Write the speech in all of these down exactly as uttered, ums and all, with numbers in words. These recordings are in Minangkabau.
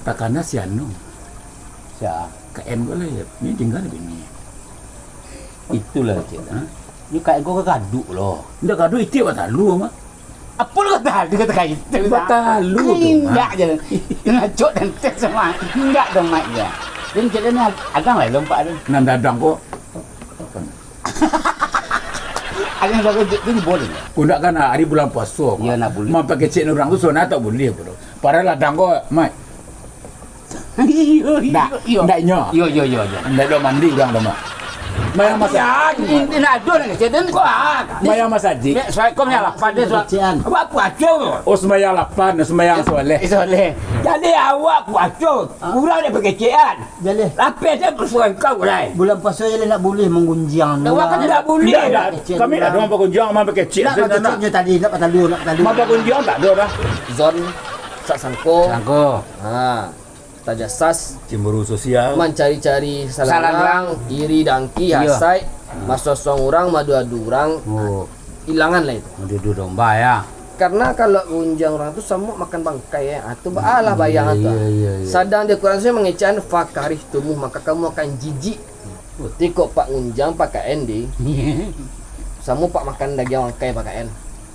Takana si Anu. Sia? K M ko lah, yo. Ni tingga di bini. Itulah, Cik. Ha? Ni K M ko ka gaduk lo. Ndak gaduk, itik batalu, Mak. Apo lo kata, dia kata kain. Batalu tu, Mak. Indak je. Ngacok dan tes sama. Indak dong, Mak, ya. Dan Cik ni agang lah lompat tu. Nan dadang ko. Ado nan jago tu, tu boleh. Pundak kan hari bulan puaso. Iyo, nak buliah. Mampakecek urang tu sunat tak buliah, bro. Padahal ladang ko, Mat. Iyo, iyo, Ndak, iyo. Ndak inyo. Iyo, iyo, iyo, iyo. Ndak do mandi urang tu, Mat. Mayang masa-, Ya, ini, ini nak ado nak kecek dan ko, ah. Mayang masajik. Assalamualaikum ya, lapan dia, Tuan. Kecek an. Awak puaso. Oh, sembahyang lapan, sembahyang soleh. Eh, soleh. Jadi awak puaso, Ah. urang dia pakecekan. Jaleh. Lapeh dah persoalan kau, Rai. Bulan puasa Jaleh ndak boleh manggunjiang. Ndak, awak kan ndak boleh. Ndak, ndak. Kecek Kami ndak urang. Ado mampagunjiang, mampakecek. Ndak, sajo mampakecek nak. Nyo tadi, ndak batalu, ndak batalu. Mampagunjiang ndak ado dah. Zon, sak sangko. Sangko. Ha. Tajasas. Cemburu sosial. Mancari-cari salah Salah urang, urang. iri dangki, Iyo. hasaik, masosong urang, madu-adu urang. Oh. Ilangan lah itu. Madu-adu domba, ya. Karena kalau gunjiang urang tu samo makan bangkai, ya. Ah, tu baalah bayang Iya, tu. iya, iya, iya. Sadang di Quran tu mangecek an, "Fakarihtumuh," maka kamu akan jijik. Betul. Tiko pak gunjiang pakaian di. Samo pak makan dagiang bangkai pakaian.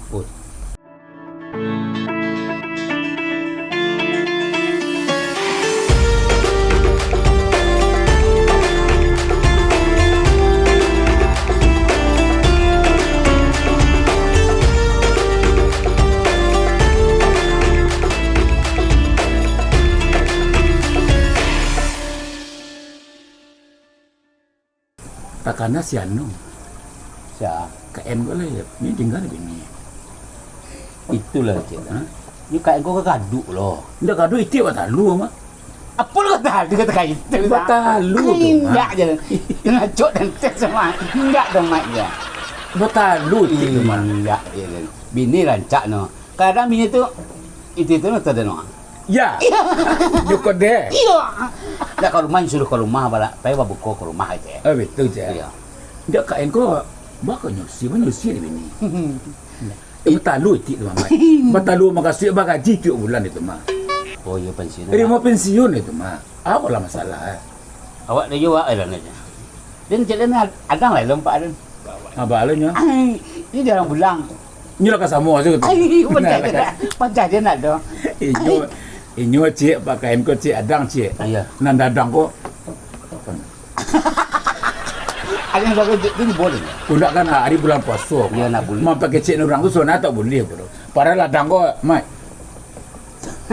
Betul. Takana si Anu. Sia? K M ko lah, yo. Ni tingga di bini. Itulah, Cik. Ha? Ni K M ko ka gaduk lo. Ndak gaduk, itik batalu, Mak. Apo lo kata, dia kata kain. Batalu tu, Mak. Indak je. Ngacok dan tes sama. Indak dong, Mak, ya. Batalu itik tu, Mak. Indak je. Bini rancak no. Kadang bini tu, itu, itu no tadano. Ya. Iyo. Nyo ko deh. Iyo. Ndak ka rumah, suruh ka rumah, bala, pai babuko ka rumah aja. Oh, betul je. Iyo. Ndak ka engko, bako nyusi, manyusi di bini. Eh, batalu itik tu, Mamat. Batalu makasuik bagaji tiok bulan itu, mah. Oh, iyo, pensiun. Terima pensiun itu, mah. Apo lah masalah, eh? Awak dah jawab, eh, dah nanya. Dan cek dan ad-, adang lah lompat dan. Abah lah nyo. Ai, ini jarang pulang. Nyo lah ka samo aja tu. Ai, pancah je nak, pancah je nak doh. Inyo, inyo cik, pakaian ko cik, adang cik. Iya. Nan dadang ko. Ada yang jago cik tu boleh. Undak kan hari bulan puasa. Iya, nak boleh. Mampakecek urang tu sunat tak boleh, bro. Padahal ladang ko, Mat.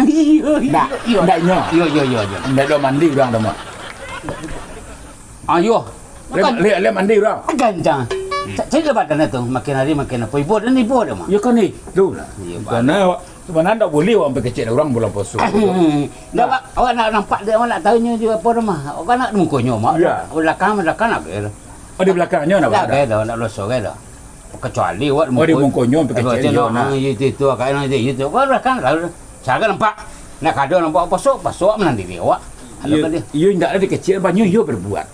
Iyo, iyo, Ndak, iyo. Ndak inyo. Iyo, iyo, iyo, iyo. Ndak do mandi urang tu, Mat. Ayo. Lek, lek, lek mandi urang. Gancang. Sa-, cari lah badan tu. Makin hari makin apa. Ibo dan ibo dah, Mak. Ya kan itu lah. Iya, Pak. Karena awak, sebenarnya ndak boleh awak pakecek urang bulan puasa. Ndak, Pak. Awak nak nampak dia, awak nak tahu nyo juga apa dah, Mak. Awak nak mukonyo, Mak. Ya. Belakang, belakang nak ber. Oh, di belakangnya nak Ndak ber. Ber dah, nak losok dah. Kecuali awak Oh, di muko-, mukonyo, awak pakecek tengok, dia, nah. Ah, itu, itu, agak nanti, itu. Awak belakang, lalu. Saya kan nampak. Nak kada nampak pasok, pasok menandiri awak. Kalau Iyo, kan dia. Iyo indak ada kecil, banyak iyo berbuat.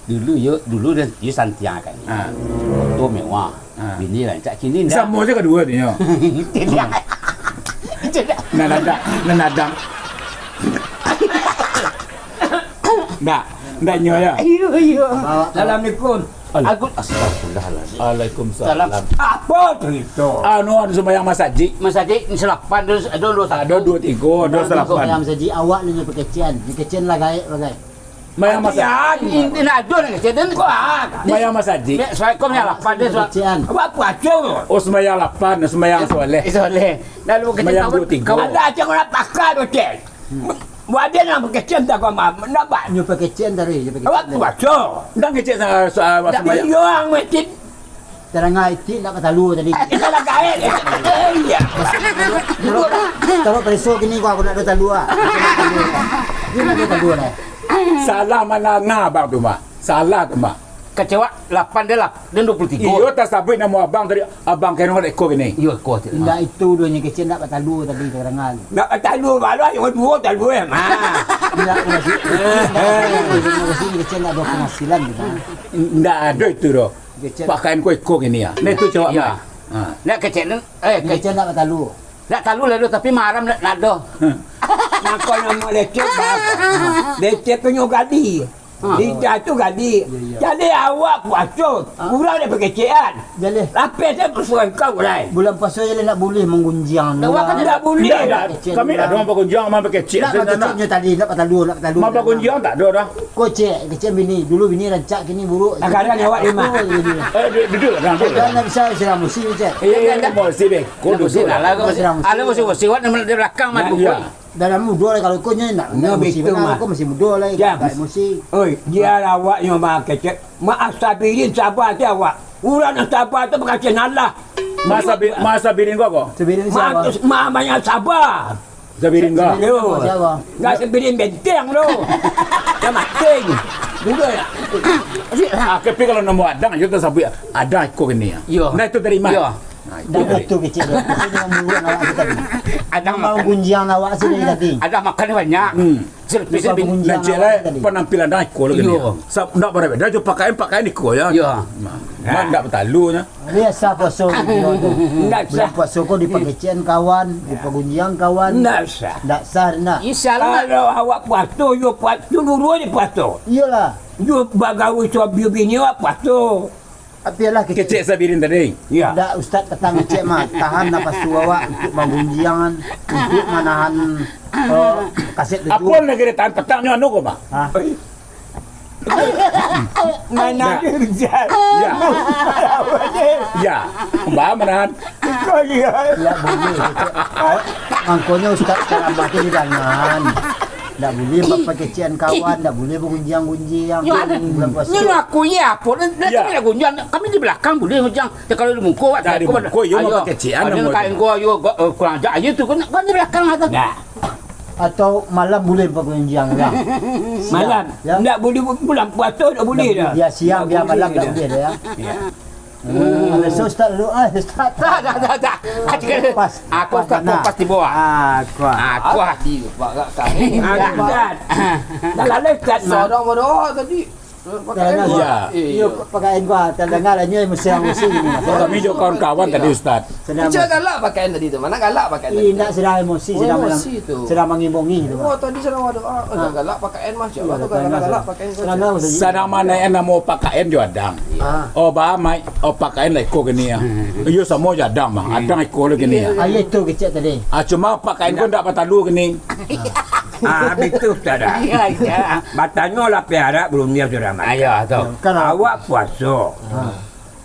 Dulu yo, dulu dan yo santiang kan. Ha. Motor mewah. Ha. Bini rancak kini ndak. Samo je kadua tu nyo. Tidak. Tidak. Nan ada, nan ada. Ndak, ndak nyo ya. Iyo, iyo. Assalamualaikum. Al-, Aku astagfirullahaladzim. Waalaikumsalam. Salam. Apa cerita? Anu, anu sembahyang masajik. Masajik ni salapan, ada, ada dua satu. Ada dua tiga, ada Dah salapan. Sembahyang masajik, awak ni pakecian. Pakecian lah gaek, lah gaek. Mayang masa- Ini, ini nak ada nak kecil dan kuat. Mayang masajik. Assalamualaikum ya, lapan dia, Suat. Kecian. Apa, apa aja? Oh, sembahyang lapan, sembahyang soleh. Eh, soleh. Lalu kecil Sembahyang kawan, dua tiga. Kawan ada aja orang pakar, kecil. Hmm. Buat dia nak kecil tak kau mah, nampak? Nyo pakecian tadi, nyo pakecian Awak tadi. Kuat, Suat. Dah kecil sa-, sa-, Dah sembahyang. Iyo, ang masjid. Tarangah itik ndak batalu tadi. Eh, salah gaek. Eh, iya. Kalau, kalau pereso kini ko aku ndak ado talu ah. Dia ndak ado talu lah. Salah mandanga abang tu mah. Salah tu mah. Kecewa lapan dia lah, dia dua puluh tiga. Iyo, tasabuik namo abang tadi, abang kena ada eko kini. Iyo, eko tu. Ndak itu duonyo kecil ndak batalu tadi tarangah. Ndak batalu, baru ayo duo talu eh. Ha. Ndak, ndak, ndak, ndak, kecil ndak ado penghasilan tu, Bang. Ndak ado itu doh. Kecek. Pakaian ko iko kini ya. Nah, itu cawak Iya. Mai. Ha. Nak kecek ni, eh, Kecek kecek. Nak batalu. Nak talu lah tu, tapi maram nak, nak doh. Mako namo lecet, bah. Lecet tu nyo gadi. Ha. Lidah tu gadi. Iyo, iyo. Jadi awak puaso, ha, urang dah pakecekan. Jaleh. Lapeh tu pasuan kau, Rai. Bulan puaso jaleh ndak buliah manggunjiang. Ndak, awak kan ndak buliah. Ndak, ndak. Kecek urang. Kami ndak ado manggunjiang, mah pakecek. Ndak, sajo pakecek nyo tadi, ndak patalu, ndak patalu. Mah panggunjiang ndak ado dah. Kecek, kecek bini. Dulu bini rancak, kini buruk. Kadang-kadang awak lemah. Oh, jadi. Eh, du-, duduak, duduak. Kadang ndak bisa, sirang musi, kecek. Eh, ndak, ndak. Musi, deh. Kau duduak lah. Alah, kau musi, musi, awak di balakang, mah, duduak. Iyo. Dah lah mudo lah, kalau ko nyo nak, nyo nak emosi bitu bana, mah. Ko masih mudo lah, Jam. Emosi. Oi, dia awak nyo mah kecek. Mak Sabirin sabar ti awak. Urang nan sabar tu bakasian Allah. Mak Sabi-, Mak Sabirin ko, ko? Sabirin mak siapa? Tu, mak banyak sabar. Sabirin ko? Sabirin ko siapa? Enggak Sabirin benteng tu. Dia mating. Juga ya. Ah, tapi kalau namo Adang, yo tasabuik Adang iko kini ya. Yo. Nah, itu dari mana? Yo. Nah, itu dah tadi. Betul kecek dia. Kecek dia mulut awak tu tadi. Adang mau makan. Gunjiang awak sih dari tadi. Adang makan banyak. Hmm. Selpis, selpis. Gunjiang awak tadi. Nah, cek lah, penampilan dah iko lagi ni. Iyo. Sa-, ndak berbeda jo pakaian, pakaian iko ya. Iyo. Nah, nah, ndak batalu nya. Biasa puaso gitu tu. Ndak sah. Bulan puaso ko dipakecekan kawan, dipagunjiang kawan. Ndak sah. Ndak sah, ndak. Insya Allah. Kalau awak puaso, yo puaso, dulu-dulu ni puaso. Iyolah. Yo bagaul suami bini awak puaso. Apialah kecek. Kecek Sabirin tadi. Ya. Ndak, Ustaz, patang kecek mah. Tahan napasu awak untuk manggunjiang, untuk manahan, eh, kaset tu. Apo nan kira tahan patang nyo anu ko, Bang? Hah? Mana kerja? Ya. Ya. Bang, manahan. Kau lihat. Ya, boleh, kecek. Mangkonyo Ustaz Karamah tu didangan. Ndak buliah bapakecekan kawan, ndak buliah bagunjiang-gunjiang. Nyo, bulan puaso. Nyo aku, iyo, apo? Ndak, ndak, iyo, ndak gunjiang. Kami di balakang buliah gunjiang. Ya, kalau di muko, awak di muko, iyo, ayo, mapakecekan ayo, namo kain tu. Ko, ayo, ko, eh, kurang ajar aja tu. Kau nak, kau di balakang lah tu. Nah. Atau malam buliah bagunjiang, ya? Malam. Ya. Ndak buliah, bulan puaso ndak buliah dah. Ndak buliah, siang, ndak buliah, malam ndak buliah dah, ya? Ya. Hmm. Besok Ustaz dulu, ah, Ustaz. Tak, tak, tak, tak. Pas, aku pas, Ustaz, pas di bawah. Ah, kuat. Ah, kuat. Hati tu, Pak, agak kami. Ah, Ustaz. Dah lalai, Ustaz, mah. Sadang berdoa tadi. Pakaian. Iya. Iyo, pakaian gua, tadanga lah, nyo emosi, emosi gini. Kami jo kawan-kawan tadi, Ustaz. Sedang emosi. Cak galak pakaian tadi tu, mana galak pakaian tadi tu? Indak, sedang emosi, sedang emosi tu. Sedang mangibongi tu. Oh, tadi sedang berdoa. Oh, galak pakaian, Mas. Iya, galak, galak pakaian. Sedang emosi. Sadang manaekan namo pakaian jo Adang. Ah. Oh, ba, Mai, oh, pakaian lah iko kini ya. Hmm. Iyo, samo jo Adang, Bang. Hmm. Adang iko lah kini ya. Ayo tu kecek tadi. Ah, cuma pakaian ko ndak batalu kini. Ah, bitu, Ustaz, dah. Iya, iya. Batanyo lah piara belum dia sudah mati. Ayo, tu. Kalau awak puaso. Ha.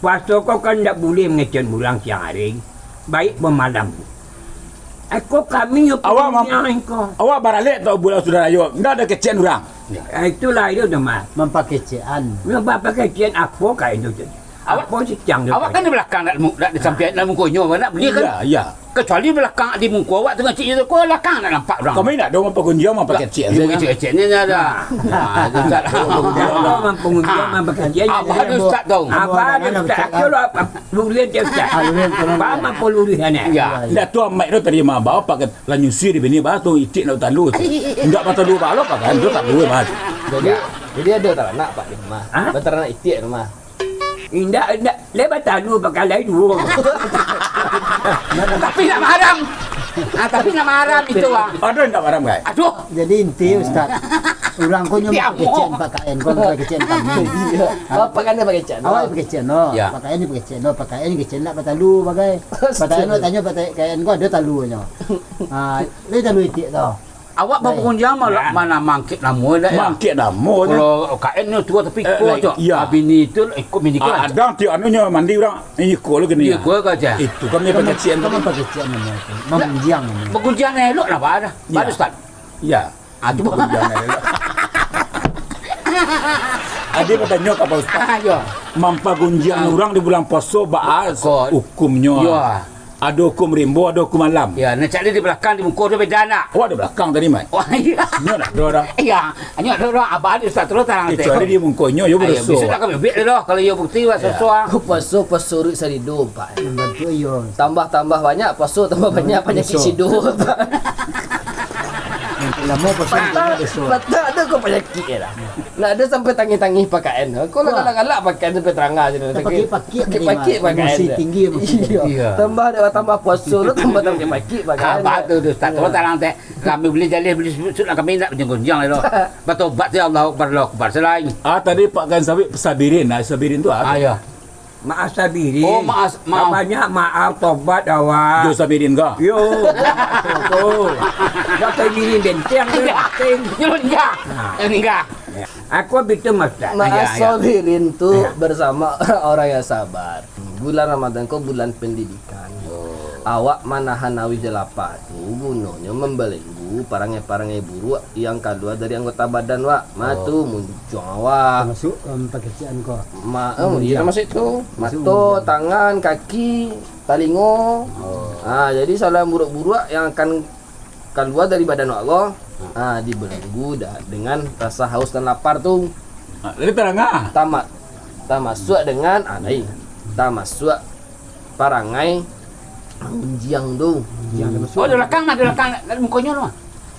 Puaso ko kan ndak buliah mangecekan urang siang hari, baik pun malam. Eko kami yo. Awak mam-, punya eko. Awak baralek tau bulan sudah rayo, ndak ado kecekan urang. Ya. Ah, itulah itu tu, Mas. Mampakecekan. Mampakecekan apo ka itu tu? Awak, apo sih cang tu? Awak kan di balakang, ndak mu-, ndak di sampiang, ndak mukonyo, ndak buliah kan? Iya, iya. Kecuali balakang di muko awak tu ngecek je tu, ko balakang ndak nampak urang. Kami ndak ado mampagunjiang, mampakecekan. Iyo, kecek-keceknyo nyo ado. Ah. Ah, itu tak. Mampagunjiang, mampagunjiang, ah, mampakecekan. Abah ado ustaz tu. Abah ado ustaz tu lah, apa? Lurih je ustaz. Ah, lurih, tolong. Paham apa lurih ni? Iya. Ndak tu amak tu tadi mah, bawa pakai lah nyusi di bini, bah tu itik ndak talu tu. Ndak batalu balok pakai, tu talu mah. Jadi, jadi ado taranak, Pak, di rumah. Hah? Bataranak itik di rumah. Indak, indak. Lai batalu pakai lai duo. Tapi ndak maharam. Ah, tapi ndak maharam itu, ah. Ado ndak maharam, kai? Aduh. Jadi inti, Ustaz, urang ko nyo mampakecekan pakaian ko, mampakecekan kami. Iya. Ah. Oh, pakaian pakecekan. Awak pakecekan, no. Ya. Pakaian pakecekan, no. Pakaian kecekan ndak batalu, bagai. Pakaian, no, tanyo pakaian ko ado talunyo. Ah, lai talu itik tu. Awak bapagunjiang malah, mana mangkek namo dah, ya? Mangkek namo dah. Kalau kain nyo tuo tapi iko, eh, cok. Iya. Abini tu iko bini kan. Ah, Adang tiok anunyo mandi urang, iko lagi ni. Iko aja. Itu kami pakecekan, kami pakecekan namo itu. Magunjiang namo. Bagunjiang elok lah, Pak, dah. Iya. Bagus, Ustaz. Iya. Ah, tu bagunjiang elok. Adi batanyo ka Pak Ustaz. Ah, iya. Mampagunjiang urang di bulan puaso, baa hukumnyo? Iya. Ado hukum rimbo, ado hukum alam. Ya, nan cak ni di balakang, di muko tu beda nak. Awak di balakang tadi, Mat. Oh, iya. Nyo dah, dah, dah. Iya, nyo dah, dah. Abah ni ustaz terus tarang. Kecuali di muko nyo, yo. Ayo, badoso. Besok dah kami biak dah, kalau yo bukti, wak, ya. Sesuai. Aku puaso, puaso rik sarido, Pak. Bantu yo. Tambah-tambah banyak, puaso tambah banyak, banyak panyakit sido, Pak. Lamo puaso. Patah, patah tu kau panyakik je lah. Nak ada sampai tangih-tangih pakaian. Kau lah galak-galak pakaian sampai taranga je. Pakik-pakik tadi, pakik-pakik mah. Pakaian emosi tinggi, emosi tinggi. Iya. Tambah dah tambah puaso tu, tambah tangih pakik pakaian. Apa tu, tu, Ustaz? Cuba tarang teh. Kami beli jaleh, beli susu lah, kami nak gunjiang-gunjiang lah tu. Batobat ya, Allahu Akbar, Allahu Akbar. Selain. Ah, tadi Pak Kain Sawit sabirin. Nah, sabirin tu apa? Ah, iya. Maaf sabirin. Oh, maaf, maaf. Banyak maaf, tobat awak. Jo sabirin ka? Yo. Tu. Dak sabirin benteng tu. Enggak. Benteng. Yo, enggak. Nah. Enggak. Ya. Aku begitu, Mas Ustaz. Maaf, ya, ya. Sabirin tu bersama orang-orang yang sabar. Bulan Ramadan ko bulan pendidikan. Oh. Awak manahan awih jo lapa tu gunonyo mambelenggu parangai-parangai buruak yang kalua dari anggota badan wak. Ma tu muncuang awak. Tamasuak, em, pakecek-an ko. Ma, oh, iya, tamasuak tu. Mato, tangan, kaki, talingo. Oh. Ha, jadi saluran buruak-buruak yang akan kalua dari badan awak ko, ha, dibelenggu da-, dengan rasa haus dan lapar tu. Ha, jadi tarang ah. Tamat, tamasuak dengan, ah, lain. Tamasuak parangai mangunjiang tu. Mangunjiang. Oh, di balakang, di balakang, di mukonyo tu.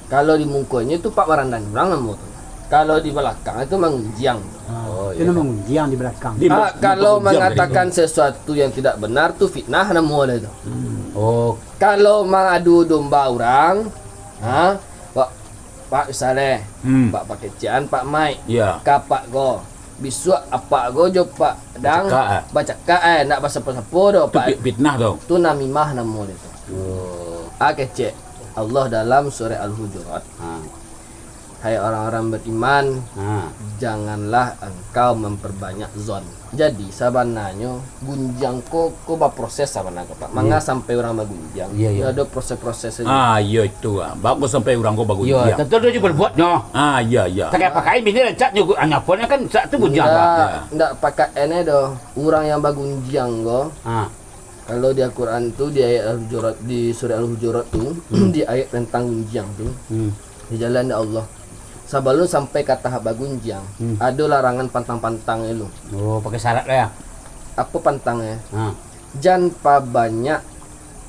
Kalau di mukonyo tu pak barandan urang namo tu. Kalau di balakang tu mangunjiang. Oh, itu iya. Mangunjiang di balakang. Di ba-, kalau mangunjiang tadi tu. Mangatakan sesuatu yang tidak benar tu fitnah namo dia tu. Hmm. Oh. Kalau mangadu domba urang, ha, Pak, Pak Saleh, hmm, Pak Pakecek-an, Pak Maik, iya, ka Pak ko. Bisuak apak ko jo Pak Dang bacakak, eh, bacakak, eh, ndak basapo-sapo doh, tu Pak. Pi-, fitnah tu. Tu namimah namo dia tu. Oh. Ah, kecek. Allah dalam surah Al-Hujurat. Ha. Hai orang-orang beriman, ha, janganlah engkau memperbanyak zon. Jadi, sabananyo, gunjiang ko, ko baproses sabananyo, Pak. Manga sampai urang bagunjiang. Iya, iya. Iyo, ado proses-proses. Ah, iyo itu, ah. Baa ko sampai urang ko bagunjiang. Iyo, tantu ado jo perbuatnyo. Ah, iya, iya. Takai pakai bini rancak nyo, anyo pun kan sak tu gunjiang, Pak. Ndak, ndak pakai ene doh. Urang yang bagunjiang ko. Ah. Kalau di Al-Quran tu, di ayat Al-Hujurat, di surah Al-Hujurat tu, hmm, di ayat tentang gunjiang tu, hmm, dijalan dek Allah. Sabalun sampai ka tahap bagunjiang, hmm, ado larangan pantang-pantang dulu. Oh, pakai syarat lah ya? Apo pantangnyo? Ha. Jan pabanyak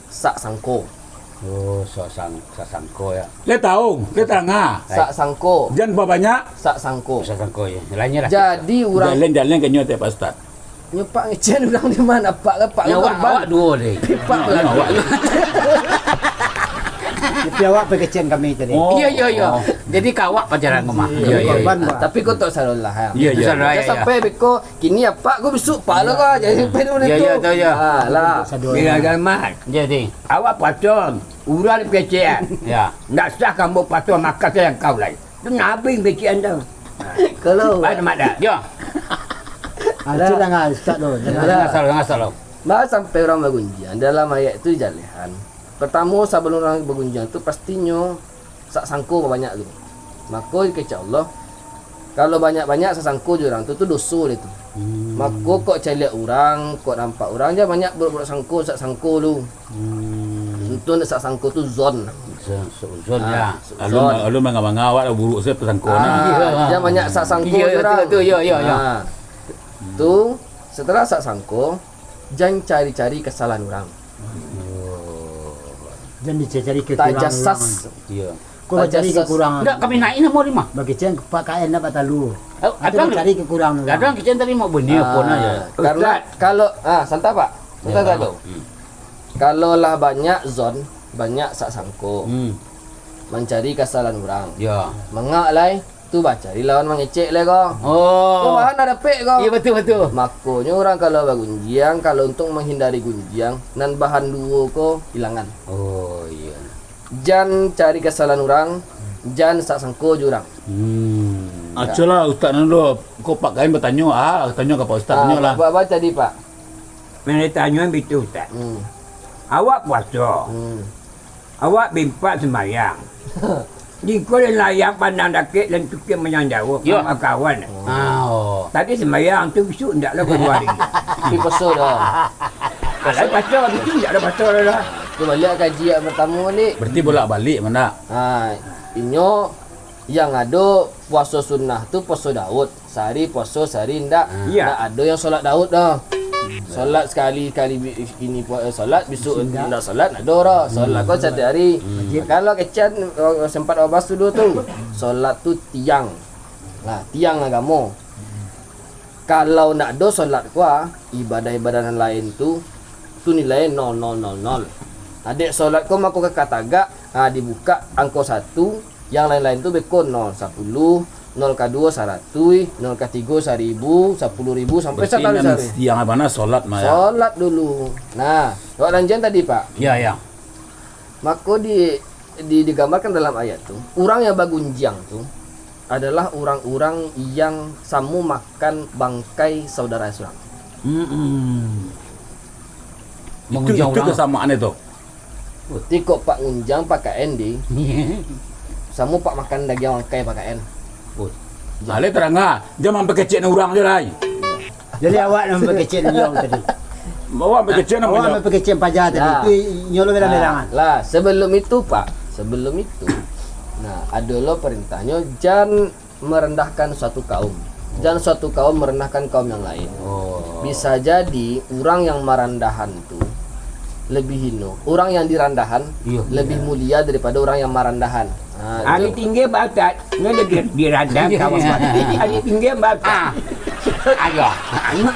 sak sangko. Oh, sak sang-, sak sangko ya. Lai tahu, lai tarang ah. Sak sangko. Jan pabanyak sak sangko. Sak sangko ya. Lainnyo lah. Jadi urang jalan-jalan ka nyo teh, Pak Ustaz. Nyo Pak ngecek urang di ma, Pak, kan Pak korban. Awak duo deh. Pak lah. Awak. Tapi awak pakecek kami tadi. Oh. Iyo, iyo, iyo. Oh. Jadi ka awak pajaran rumah. Iyo, iyo, korban, iyo. Pak. Tapi ko tak salah lah, ya. Iyo, iyo. Salah, ya, ya. Sampai beko kini apak ko besuk pala ko. Jadi sampai dulu tu. Iyo, iyo, tahu, iyo. Ha, lah. Bila Mat. Jadi. Awak paton, urang pakecek. Ya. Ndak sah ka ambo paton makan sayang kau lai. Tu nabi becikan tu. Kalau Pada mak dah. Yo. Ah, tu jangan start tu. Jangan. Jangan salah, jangan salah. Bah sampai urang bagunjiang. Dalam ayat tu dijalehan. Pertamo, sabalun urang bagunjiang tu, pastinyo sak sangko babanyak tu. Mako, kecek Allah, kalau banyak-banyak sak sangko jo urang tu, tu doso lah tu. Hmm. Mako, kok caliak urang, kok nampak urang, jan banyak buruk-buruk sangko, sak sangko lu. Hmm. Untuang sak sangko tu zon. Sa-, suuzon, ah, ya. Suuzon. Alun, alun manga-manga awak lah buruk sajo pasangko nah. Ah, jan banyak sak sangko urang. Iyo, tu, tu, yo, yo, yo. Ah. Hmm. Tu, setelah sak sangko, jan cari-cari kasalahan urang. Oh. Jan dicari-cari kekurangan urang. Tajasas. Iyo. Kau bacari kekurangan. Ndak, kami naik namo di mah. Bakecek Pak K N nak batalu. Oh, atau bacari kekurangan urang. Kadang kecek tadi mau bani apo nah ya. Ah, karena kalau, ah, santai, Pak. Santai, santai. Hmm. Kalau lah banyak zon, banyak sak sangko. Hmm. Mancari kasalahan urang. Ya. Manga lai, tu bacari lawan mangecek lai ko. Oh. Ko bahan lah dapek ko. Iya, betul, betul. Makonyo urang kalau bagunjiang, kalau untuk menghindari gunjiang, nan bahan duo ko ilangan. Oh, iya. Jan cari kasalahan urang, jan sak sangko jo urang. Hmm. Aco lah, Ustaz nan dulu, ko Pak Kain batanyo, ah, tanyo ka Pak Ustaz, ah, tanyo lah. Ba-, ba-, tadi, Pak. Nan ditanyo bitu, Ustaz. Hmm. Awak puaso. Hmm. Awak bimpak sumbayang. Jiko den layang pandang dakek, den tukia manyang jauah, yo, ka kawan. Ah, oh. Tadi sumbayang tu, bisuak ndak lah kaluar lagi. Tapi puaso dah. Alah, puaso, bisuak ndak lah puaso dah. Tu baliak kaji yang pertamo balik. Berarti bolak-balik, mana? Ha, inyo yang ado puaso sunnah tu puaso Daud. Sahari puaso, sahari ndak. Iya. Ndak ado yang solat Daud doh. Solat sakali, sakali bi-, ini pu-, eh, solat, bisuak indak solat, ndak ado doh. Solat ko satiap hari. Kalau kecek, eh, sempat awak bahas dulu tu. Solat tu tiang. Nah, tiang agamo. Kalau ndak ado solat ko, ah, ibadah-ibadah nan lain tu, tu nilai nol, nol, nol, nol. Adek solat ko mako ka katagak, ah, dibukak angko satu, yang lain-lain tu beko nol, sapuluh, nol kaduo saratuih, nol katigo saribu, sapuluh ribu, sampai sakali sari. Berarti nan tiang bana solat mah, ya? Solat dulu. Nah, awak lanjuikan tadi, Pak. Ya, ya. Mako di, di, digambarkan dalam ayat tu, urang yang bagunjiang tu adalah urang-urang yang samo makan bangkai saudara surang. Mm-mm. Itu, Mangunjiang itu urang. Kesamaan itu. Berarti kok Pak ngunjiang Pak K N di, samo Pak makan dagiang bangkai Pak K N. Oh. Jan. Alai tarang ah, jan mampakecek urang je lai. Jadi awak nan mampakecek baliau tadi. Awak mampakecek nan Awak baliau. Mampakecek paja tadi. Nah. Itu inyo lo berang-berangan. Nah, lah, sebelum itu, Pak, sebelum itu, nah, ado lo parintahnyo, jan merendahkan suatu kaum. Jan suatu kaum merendahkan kaum yang lain. Oh. Bisa jadi urang yang marandahan tu lebih hino. Urang yang dirandahan Iya. Lebih mulia daripada urang yang marandahan. Ha, Ari itu. Tinggi batat, nyo lebih dirandah kawan. Ari tinggi batat. Ah. Ayo.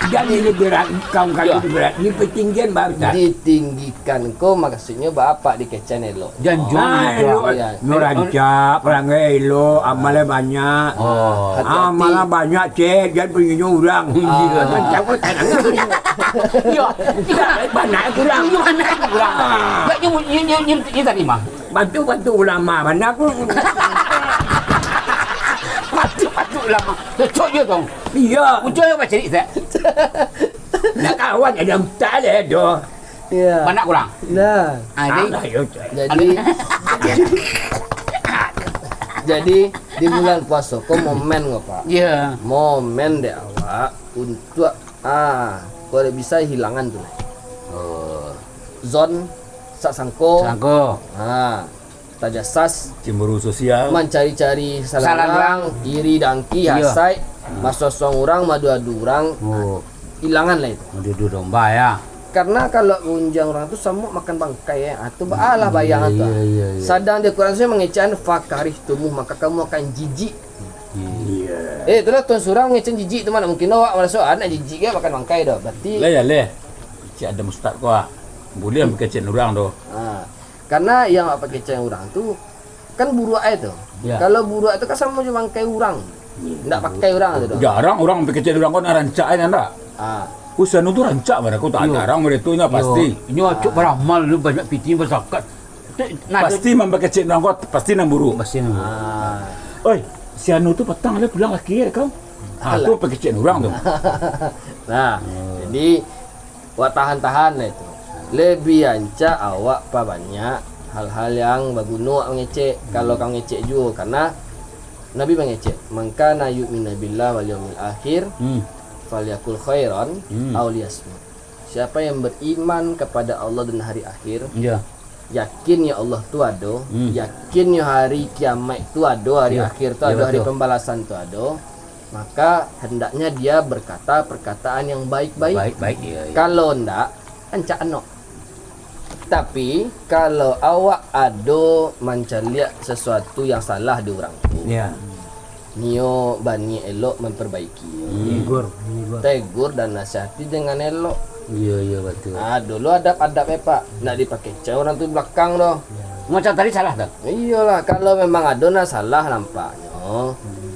Jan lebih berat, kawan kami Iya. Lebih berat. Di petinggian batat. Ditinggikan ko maksudnyo baapak dikecekan elok. Janjang Ah, elok. Iya. Nyo rancak, perangai elok, amal banyak. Oh. Hati-hati. Amal banyak, cek, jan punyo urang. Ah. Rancak ko tanang. Iya. Banyak kurang. Banyak kurang. Ah. Nyo, nyo, nyo, nyo, nyo tadi mah. Bantu-bantu ulama, mana aku. Bantu-bantu ulama. Cocok je tu. Iya. Ucok je baca cerita. Nak kawan ada tak ada doh. Iya. Banyak kurang. Nah. Ah, jadi, Alah, yo, cek. Jadi, jadi di bulan puasa ko momen ko, Pak. Iya. Momen dek awak untuk, ah, kalau bisa hilangan tu. Oh. Zon sak sangko. Sangko. Ha. Tajasas. Cemburu sosial. Mancari-cari salah Salah orang, orang. Iri dangki, Iya. Hasad, Hmm. Masosong urang, madu-adu urang. Oh. Hilangan lah itu. Madu-adu domba, ya. Karena kalau unjiang urang tu samo makan bangkai, ya. Ah, tu baalah Iya, bayang tu. Iya, iya, iya. Sadang di Quran saya mengecekan fakarihtumuh, maka kamu akan jijik. Iya. Eh, itulah tuan surang mengecekan jijik tu mana mungkin awak maraso anak jijik kan makan bangkai dah. Berarti Lah ya leh. Cik Adam Ustaz ko ah. Boleh mengecekan urang tu. Ha. Karena yang awak pakecekan urang tu kan buruak ai tu. Ya. Kalau buruak tu kan samo jo bangkai urang. Iya. Ndak pakai urang tu doh. Jarang urang pakecekan urang ko nak rancak ai ndak? Ah. Usan tu rancak mereka tak Yo. Jarang mereka tu nya Yo. Pasti. Nyo acuk baramal tu banyak pitih berzakat. Tu, nah, Pasti tu mampakecek urang ko pasti nan buruak. Pasti nan buruak. Ah. Oi, si Anu tu patang lah pulang laki dia kau. Ha, Alah. Tu pakecekan urang tu. Nah, Hmm. Jadi awak tahan-tahan lah itu. Lebih rancak awak pabanyak hal-hal yang baguno awak mangecek. Kalau Hmm. Ka mangecek juo, karena Nabi mangecek, "Man kana yu'minu billah wal yaumil akhir, Hmm. falyakul khairan Hmm. au liyasmut." Siapa yang beriman kepada Allah dan hari akhir, Ya. yakin ya Allah tu ado, Hmm. yakin ya hari kiamat tu ado, hari Ya. Akhir tu Ya, ado, hari betul. Pembalasan tu ado, maka hendaknya dia berkata perkataan yang baik-baik. Baik-baik, ya, ya. Kalau ndak, rancak anok. Tapi, kalau awak ado mancaliak sesuatu yang salah di urang tu, Ya. nio baniaik elok memperbaiki. Hmm. Tegur, tegur. Tegur dan nasihati dengan elok. Iya, iya, betul. Ah, dulu adab-adab, eh, Pak. Ndak dipakecek urang tu balakang doh. Macam tadi salah tu? Iyolah, kalau memang ado nan salah nampaknyo. Hmm.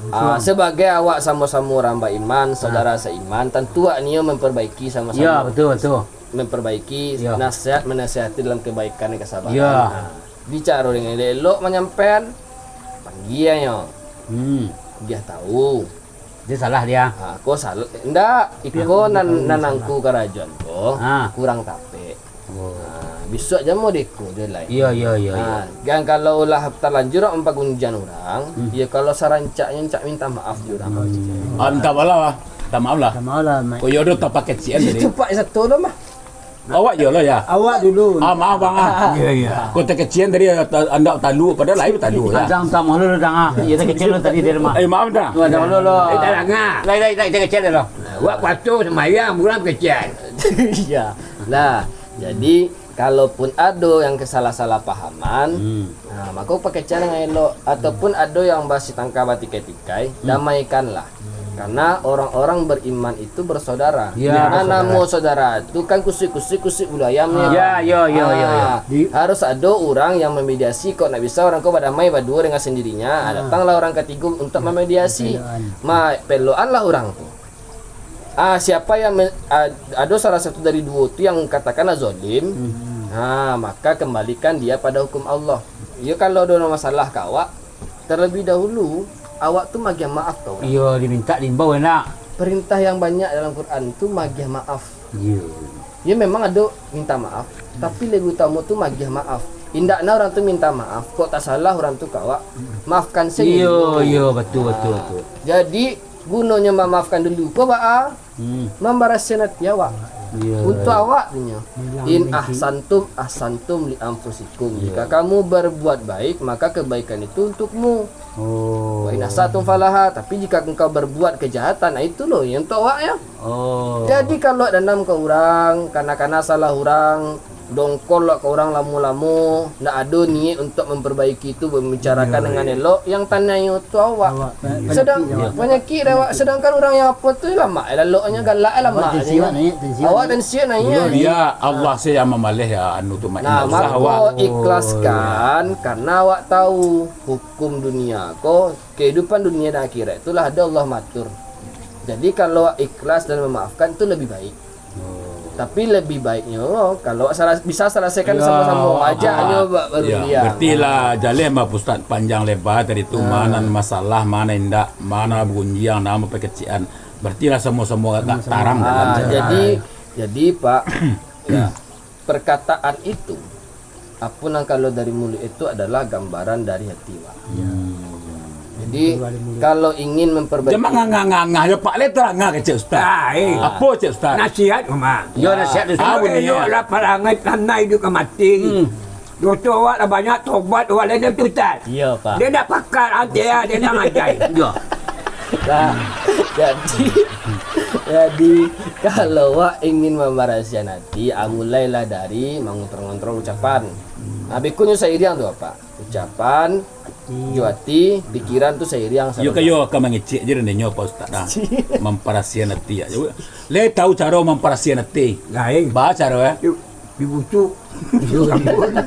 Ah, Betul. Sebagai awak samo-samo urang baiman, Ah. saudara seiman, tantu awak nio memperbaiki sama-sama. Ya, betul, betul. Memperbaiki, Ya. nasihat, menasihati dalam kebaikan dan kesabaran. Ya. Ah, bicaro dengan elok-elok manyampaian, panggianyo. Hmm. Dia tahu. Dia salah dia. Ha, ko salah. Ndak, iko Dia nan, bukan nan salah. Angku karajoan ko, Ha. kurang tapek. Oh. Ha, bisuak jamo deko je lai. Iya, iya, iya, Ha, iya. Kan kalau lah talanjur mampagunjiang urang, Hmm. ya kalau sarancaknyo cak minta maaf je urang. Hmm. Ah, minta maaf lah. Minta maaf lah. Minta maaf lah, Mat. Ko yo do tapakecian tadi. Itu Pak satu lah mah. Awak je lah ya. Awak dulu. Ah, maaf bang ah. Iya, iya. Ko takecian tadi, ah, ta-, andak talu, padahal lain talu ya. Adang tak malu lo dang ah. Iya takecian lo tadi di rumah. Eh, maaf dah. Lo ada lo lo. Eh, tak danga. Lai, lai, lai, takecian lo. Buat kuaso sambayang, bulan kecil. Iya. Nah, jadi kalaupun ado yang kesalah-salah pahaman, hmm, nah, mako pakecek dengan elok, ataupun ado yang basitangka batikai-tikai, hmm, damaikanlah. Karena orang-orang beriman itu bersaudara. Ya, karena bersaudara. Namo saudara tu kan kusik-kusik, kusik bulu ayam ni. Ya, ya, ya, ya, ya. Ah, harus ado urang yang memediasi. Kok nak bisa orang ko badamai baduo dengan sendirinya, ah, datanglah orang katigo untuk memediasi. Peloan. Ma, peloanlah urang tu. Ah, siapa yang me-, ah, ado salah satu dari duo tu yang katakanlah zalim, hmm, ah, maka kembalikan dia pada hukum Allah. Iyo, kalau ado masalah ka awak, terlebih dahulu, awak tu magiah maaf ka urang. Iyo, dimintak diimbau enak. Perintah yang banyak dalam Quran tu magiah maaf. Iyo. Ya, memang ado minta maaf, tapi lebih utamo tu magiah maaf. Indakna urang tu minta maaf, kok tasalah urang tu ka awak, maafkan sajo dulu. Iyo, iyo, betul, betul, ah, betul. Jadi, gunonyo mamaafkan dulu ko baa? Hmm. Mambarasiahan ati awak. Iyo. Untuak awak, inyo. Hilang. In benci. Ahsantum, ahsantum li anfusikum. Iyo. Jika kamu berbuat baik, maka kebaikan itu untukmu. Oh. Wa in asatum falaha, tapi jika engkau berbuat kejahatan, nah, itu loh yang untuak awak, ya. Oh. Jadi, kalau danam ka urang, kana-kana salah urang, dongkol awak ka urang lamo-lamo, ndak ado niat untuk memperbaiki tu, membicarakan, iyo, dengan, iyo, elok, yang taniayo tu awak. Awak, pa-, sedang panyakik, ya. Panyakik awak, sedangkan urang yang apo tu lamak, eh, laloknyo galak, eh, lamak. Awak tensi awak naiak, tensi awak naiak. Awak tensi awak naiak. Iyo, Allah sajo yang mambaleh, ya, anu tu, Mak. Nah, indak usah awak. Mako ikhlaskan, karena awak tahu hukum dunia ko, kehidupan dunia dan akhirat tu lah ado Allah matur. Jadi, kalau ikhlas dan memaafkan tu lebih baik. Oh. Tapi lebih baiknyo, kalau salah, bisa selesaikan, ya, samo-samo, awak ajaknyo ba-, baru, ya, diam. Berarti lah jaleh mah, Ustaz, panjang lebar tadi tu, ah, ma nan masalah, ma nan indak, ma nan bagunjiang, ma nan bapakecikan. Berarti lah samo-samo agak, sama-sama, tarang, ah, dalam, jadi, jadi, Pak, ya, perkataan itu, apo nan kaluar dari muluik itu adalah gambaran dari hati, Pak. Iya. Jadi, kalau ingin memperbaiki. Jangan ngangah-ngangah, ya, Pak, lai tarangah ka cek Ustaz. Ah, eh. Apo cek Ustaz? Nasihat, Mak. Yo, nasihat Ustaz. Apo ni, eloklah parangai tanah iduik ka mati. Hmm. Doso awak lah banyak, tobat awak lah tu, Ustaz. Iya, Pak. Dia nak pakar, antia, dia nak ngajar. Iya. Nah, jadi, jadi, kalau awak ingin mambarasiahan ati, ah, mulailah dari mangontrol-ngontrol ucapan. Nah, bikunyo sairiang tu, Pak. Ucapan, jo ati, pikiran tu sairiang. Yo, samo. Kayo ka mangecek je dek nyo, Pak Ustaz, nah. Mambarasiahan ati, ya. Lai tahu caro mambarasiahan ati? Lain. Ba caro, eh? Yo, dibucuk. Yo, dibucuk.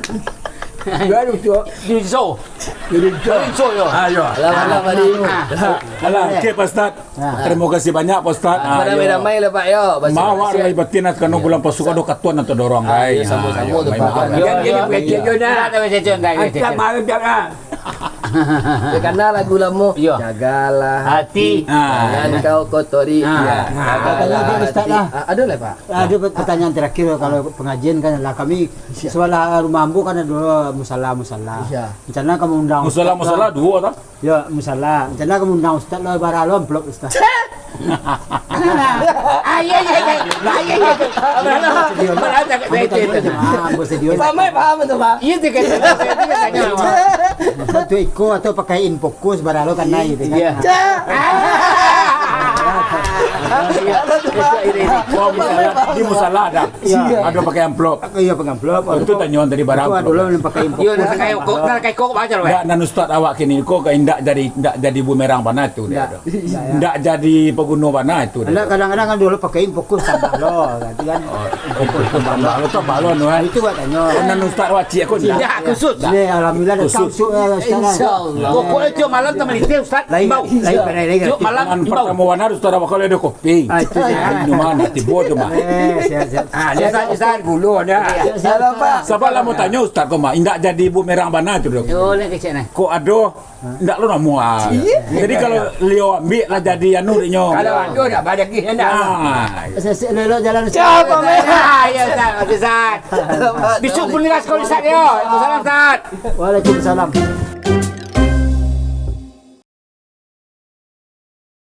Yo, dibucuk. Dirinso. Dirinso. Dirinso, yo. Ah, yo. Alah, alah, tadi. Ah. Alah, oke, Pak Ustaz. Ah. Terima kasih banyak, Pak Ustaz. Ah, yo. Ramai-ramai lah, Pak, yo. Maaf, lahir batin, karena bulan puasa ado katuan nan tadorong, ah, guys. Yo, samo-samo tu, Pak. Yo, yo, yo. Yo, kana lagu lamo. Yo. Jagalah hati, ah, jangan kau kotori. Ah. Jagalah hati. Ah, ado lah, Pak. Ado pertanyaan terakhir, kalau pengajian kan lah kami, siap, sebelah rumah ambo kan ado musala-musala. Iya. Rencana ka maundang musala-musala duo, toh? Ya, musala. Rencana ka maundang Ustaz lo, bara lo amplop, Ustaz. Ah, iya, iya, iya. Ah, iya, iya, iya. Malah, malah tak kait itu. Ah, ambo sedio. Paham, paham tu, Pak. Iya, tu kait itu. Satu iko atau pakai infocus, bara lo kanai itu kan. Iya. Wah, musala, di musala ada. Iya. Ada pakai amplop. Iya, pakai amplop. Itu tanyoan tadi bara amplop. Itu ado lo nan pakai infocus. Iya, nan pakai kok, nan pakai kok baca lo, eh. Ndak, nan ustaz awak kini ko ka indak jadi, indak jadi bumerang bana tu dia. Indak. Indak jadi paguno bana itu dia. Indak, kadang-kadang kan dulu pakai infocus tambah lo, ganti kan. Oh, infocus tambah lo tu balon, eh. Itu buat tanyo. Nan ustaz awak cik aku indak. Indak, khusus. Ni, alhamdulillah, dah tahu, eh, ustaz, eh. Insyaallah. Pokoknya tiap malam tak meliti, Ustaz. Lain, imbau. Lain, lain, lain. Tiap malam imbau. Pertama warna ustaz awak kalau ada kopi. Ah, itu je. Ah, minuman, tibo tu mah. Eh, siap, siap. Ah, dia tak, dia tak dulu ada. Siap, siap, siap. Sabalah mau tanyo ustaz ko mah, indak jadi bumerang bana tu, Dok. Yo, leh kecek nah. Kok ado? Indak lo namo ah. Iya. Jadi kalau liau ambiak lah jadi anu dinyo. Kalau ado dak balik lagi dah. Ah. Sesek lelok jalan. Siapa, men? Ah, ya, Ustaz. Ustaz. Besok pun gas kau, Ustaz, yo. Salam, Ustaz. Waalaikumsalam.